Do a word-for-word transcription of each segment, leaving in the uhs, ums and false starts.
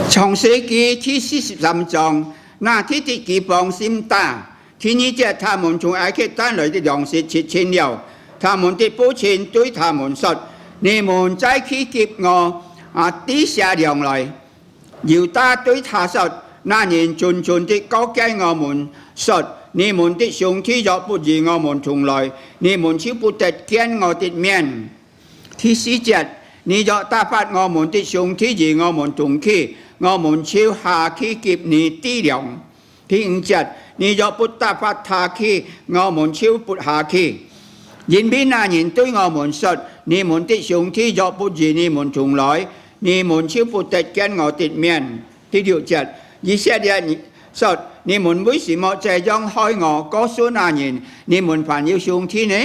創世記第四十三章，那地的饑荒甚大。第二節，他們從埃及帶來的糧食吃盡了，他們的父親對他們說：「你們再去給我，啊，糴些糧來。」猶大對他說：「那人諄諄地告誡我們說：『你們的兄弟若不與我們同來，你們就不得見我的面。』」第四節，「你若打發我們的兄弟與我們同去，我們就下去給你糴糧。」第五節，「你若不打發他去，我們就不下去。」因為那人對我們說：「你們的兄弟若不與你們同來，你們就不得見我的面。」第六節，以色列說：「你們為什麼這樣害我？」告訴那人：「你們還有兄弟呢？」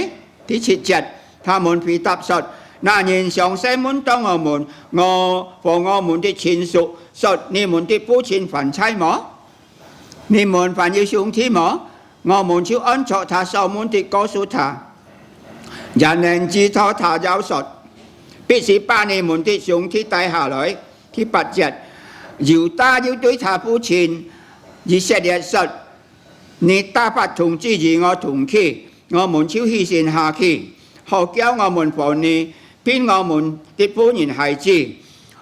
第七節，他們回答說：「那人詳細問到我們，我和我們的親屬，說：『你們的父親還在麼？你們還有兄弟麼？』我們就按著他所問的告訴他。」 也能知道他要說：「必須把你們的兄弟帶下來。」第八節，猶大又對他父親以色列說：「你打發童子與我同去，我們就起身下去，好叫我們和你，並我們的婦人孩子，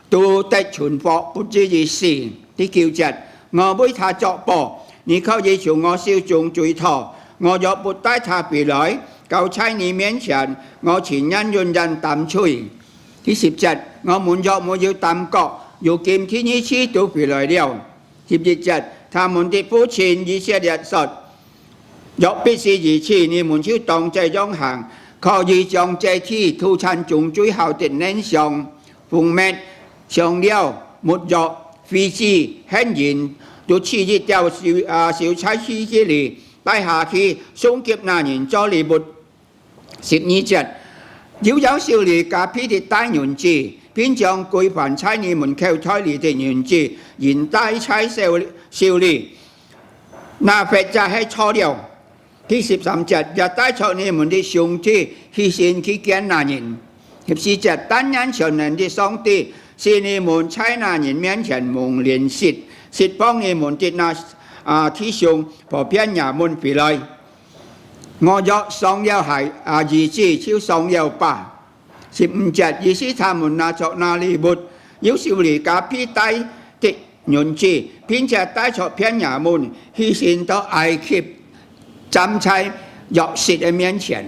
都得存活，不至於死。」第九節，「我為他作保，你可以從我手中追討。我若不帶他回來，交在你面前，我情願永遠擔罪。」第十節，「我們若沒有耽擱，如今第二次都回來了。」十一節，他們的父親以色列說：「若必須如此，你們就當這樣行，可以將這地土產中最好的嫩香、蜂蜜、香料、沒藥、榧子、杏仁，都取一點收，啊，收在器具裡，帶下去送給那人做禮物。」十二節，又要修理加倍的大銀子，並將歸還在你們口袋裡的銀子，仍帶在手，手裡， 那或者係錯了。第十三節，「也帶著你們的兄弟起身去見那人。」十四節，「但願全能的上帝使你們在那人面前蒙憐惜，釋放你們的那，啊，弟兄和便雅憫回來。」「我若喪了孩，啊，兒子，就喪了吧。」十五節，於是他們拿著那禮物，又修理加倍帶的銀子，並且帶著便雅憫，起身到埃及，站在約瑟的面前。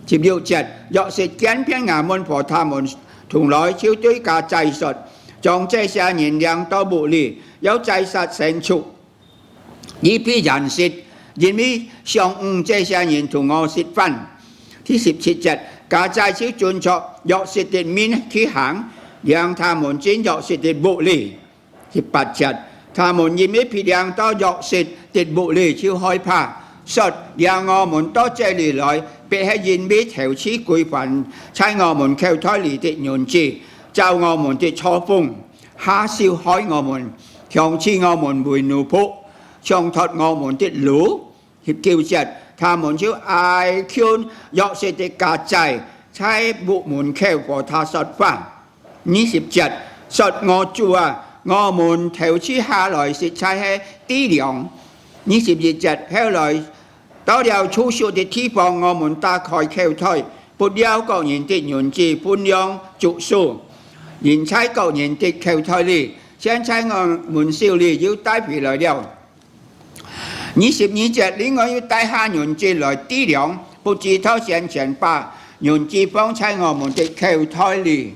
十六節，約瑟見便雅憫和他們同來，就對家宰說：「將這些人領到屋裡，要宰殺牲畜，預備筵席，因為晌午這些人同我食飯。」第十七節，家宰就遵著約瑟的命去行，領他們進約瑟的屋裡。十八節，他們因為被領到約瑟的屋裡，就害怕，說：「領我們到這裡來，必係因為頭次歸還在我們口袋裡的銀子，找我們的錯縫，下手害我們，強取我們為奴僕，搶奪我們的驢。」十九節，他們就挨近約瑟的家宰，在屋門口和他說話。二十節，說：「我主啊，我們頭次下來實在係糴糧。」二十一節，後來到了住宿的地方，我們打開口袋，不料各人的銀子分量足數，仍在各人的口袋裡。現在我們手裡又帶回來了。二十二節，另外又帶下銀子來糴糧，不知道先前把銀子放在我們的口袋裡。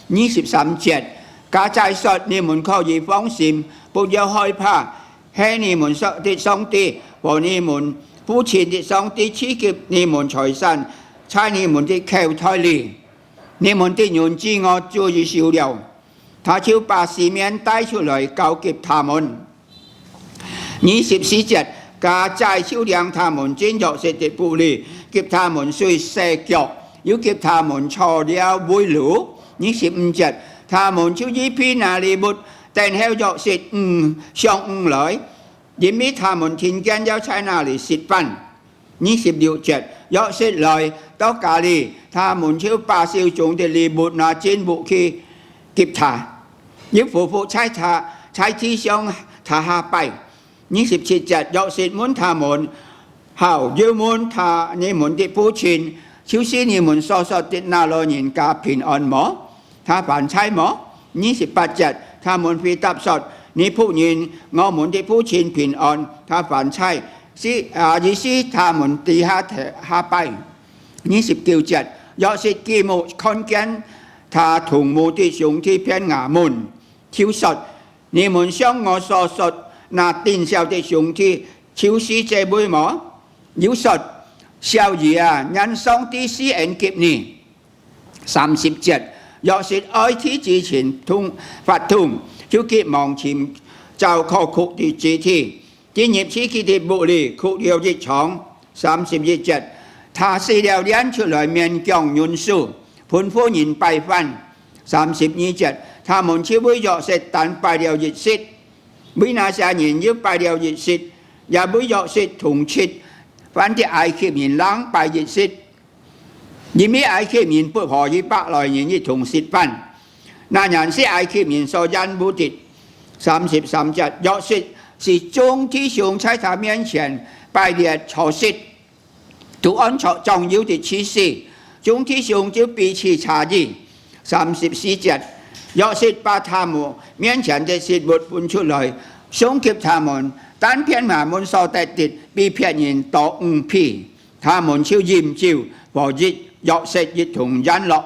二十三節，家宰說：「你們可以放心，不要害怕，係你們的上帝和你們父親的上帝賜給你們財產，在你們的口袋裡。你們的銀子我早已收了。」他就把西緬帶出來交給他們。二十四節，家宰就領他們進約瑟的屋裡，給他們水洗腳，又給他們草料餵驢。二十五節，他們就預備那禮物，等候約瑟，嗯，晌午來，因為他們聽見要在那裡食飯。二十六節，約瑟來到家裡，他們就把手中的禮物拿進屋去給他，又俯伏在他，在地上他下拜。二十七節，約瑟問他們：「好，又問他，你們的父親，就是你們所說的那老人家平安麼？他還在麼？」二十八節，他們回答說：「你僕人，我們的父親平安，他還在。」是啊，於是他們低下頭下拜。二十九節，約瑟舉目看見他同母的兄弟便雅憫，就說：「你們像我所說那頂小的兄弟，就是這位麼？」又說：「小兒啊，願上帝施恩給你。」三十節，約瑟愛弟之情動發動，就急忙尋找可哭的肢體，進入自己的屋裡哭了一場。三十一節，他洗了臉出來，勉強忍受，吩咐人擺飯。三十二節，他們就為約瑟單擺了一席，為那些人又擺了一席，也為約瑟同吃飯的埃及人另擺一席，因為埃及人不可與百來人一同食飯，那原是埃及人所厭惡的。三十三節，約瑟使眾弟兄在他面前排列坐席，都按著長幼的次序，眾弟兄就彼此差異。三十四節，約瑟把他們面前的食物分出來，送給他們，但便雅憫所得的比別人多五倍。他們就飲酒，和一約瑟一同宴樂。